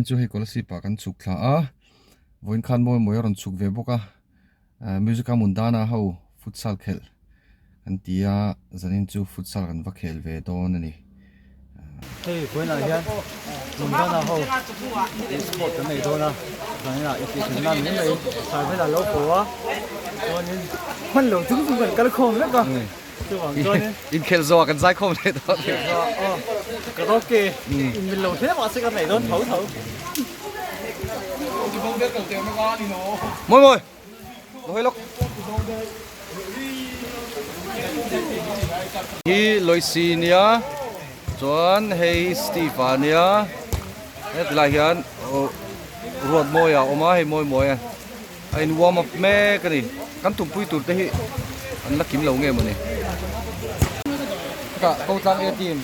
Weekend chu hei Kolasib ah kan chhuk thla a, vawiin khan mawi mawi a rawn chhuk ve bawk a, Music a Mundana ho futsal khelh kan ti a, zanin chu futsal kan va khel ve dawn a ni. Hei vawiinah hian Mundana ho sport kan nei dawn a, zaninah intihhlimna mai mai Saivela lo ko a, chuanin hman lo chung chung kan kal khawm vek a. Chuvang chuanin Inkhel zawh ah kan zai khawm leh dawn. Inkhel zawh ah aw karaoke inmil lo hle mahse kan nei dawn tho tho. Mawi mawi lo hawi lawk. Hi Loisi nia chuan hei Steve a nia hetilai hian Ruatmawia a awm a hei mawi mawi a. A in warm up mek a ni. Kan tumpui tur te hi an la kim lo nge mawni. Hetah ko tlang e team.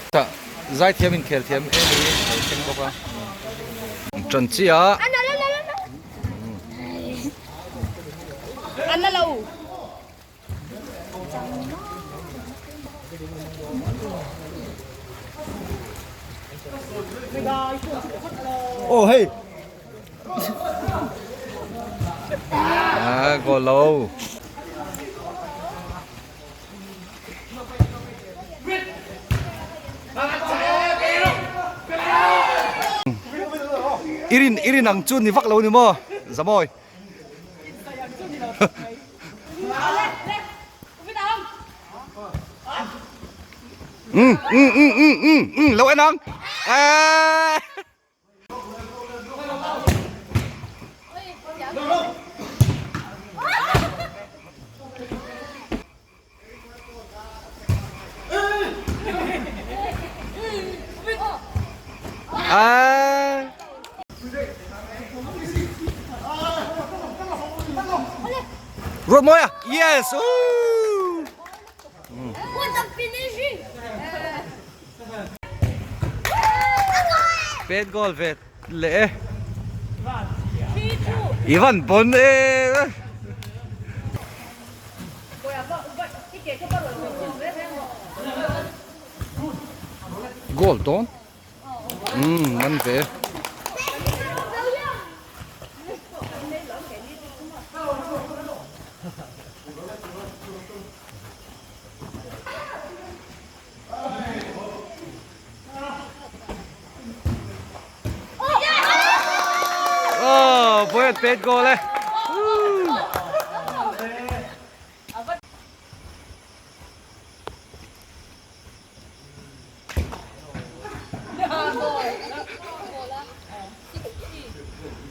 Hetah zaithiam inkhel thiam em hi a lo thleng bawk a. Tan chiah. Oh hey. À, gò lâu. Irin irin ang chu ni vak lo ni maw Zamawi. Ừ ừ ừ ừ ừ ừ lâu anh ăn. À. À. Ruột môi à? Yes. Ooh. What the finishing? Pet goal ve leh e. I van bon e. Goal dawn. Umm man ve. Oh, boy at pet goal eh.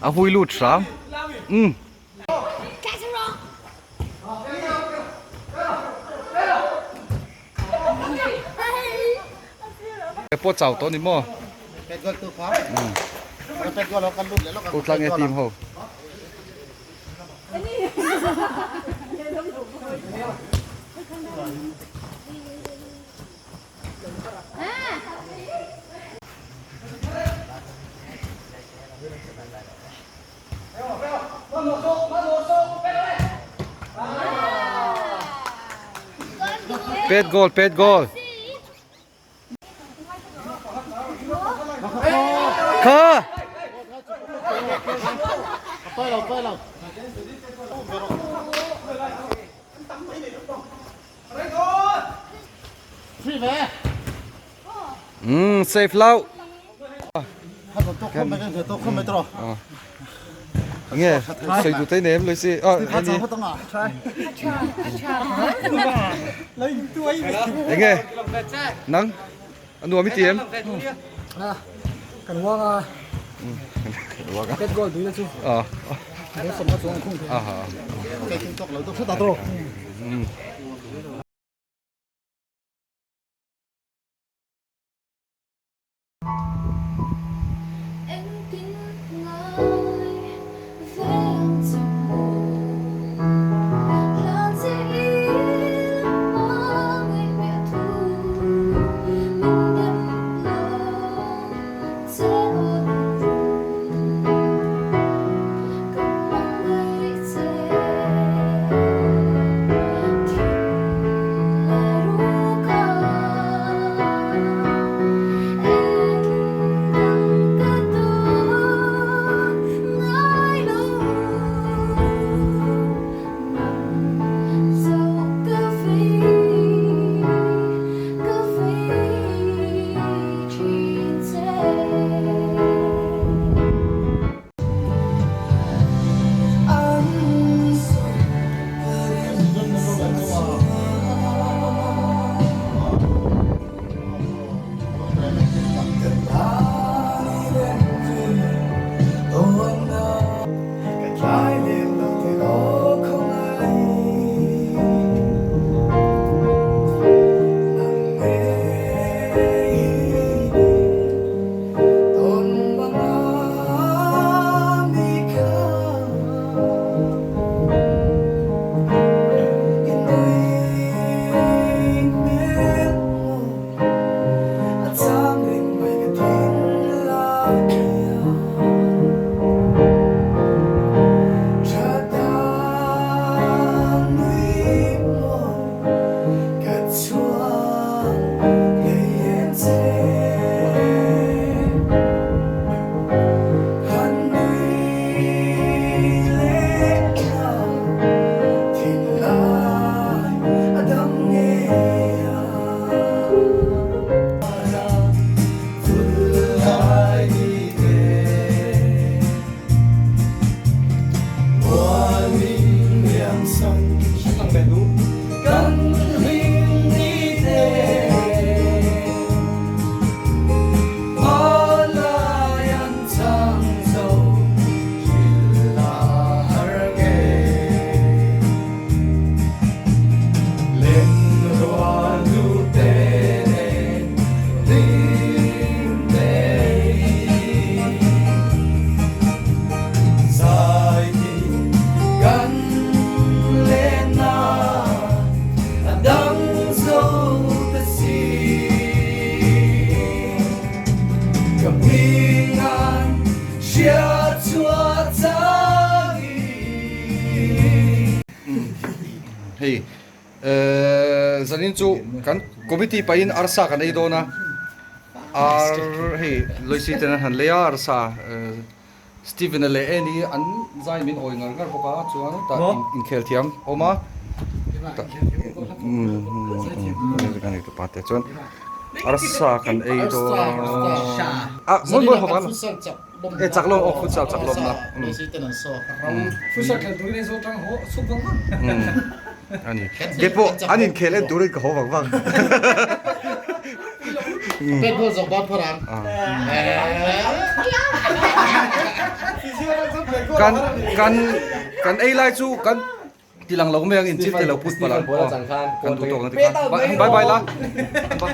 A hui lut hram. Umm. Pawh chau tawh ni maw? Ko tlang e team ho. Pet goal, pet goal. Kha. Um, safe lau. Nge, sei du te nem loi si. Ah, ani. Enge. Nang. Anu ami tiem. Kan wanga. Pet goal du chu. Ah. Ah. Um. Hei zanin chu kan committee pahin arsa kan ei dawn a, ar hei Loicy ten an han lei a arsa Steven-a leh Annie an zai min awi ngar ngar bawk a chuan tah inkhel thiam a awm a tah chuan arsa kan ei dawn a mawi mawi ho vang e chak lawm aw futsal chak lawm na ani ke pawh an inkhel en turin ka haw vang vang. Pet ball zawng ban phawrh ang. Kan kan kan ei lai chu kan tilang lo mai ang in chil te lo put palh ang kan duh tawk na ti khan bye bye la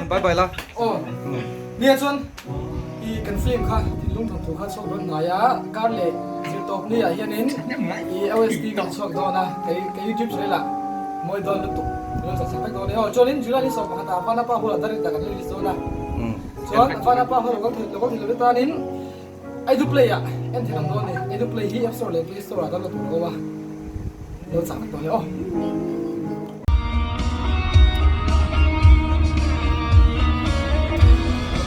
bye bye la. Aw nia chuan i kan film kha thinlung thawk thu kha chhuak dawn hnai a kar leh zirtawp ni ah hianin i OST kan chhuak dawn a kei ka youtube channel ah mawi dawn lutuk kan lo chak chak vek dawn e aw chuanin July ni 11 ah Vanapa hall ah Darikta kan release dawn a chuan Vanapa hall lo kal thei lo kal thei lo te tanin Edu play ah en thei ang dawn a ni Edu play hi app store leh play store ah download tur a awm a lo chak vek dawn e aw.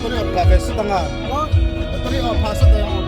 Tuni a phah ve sut anga. Tuni a phah sut anga.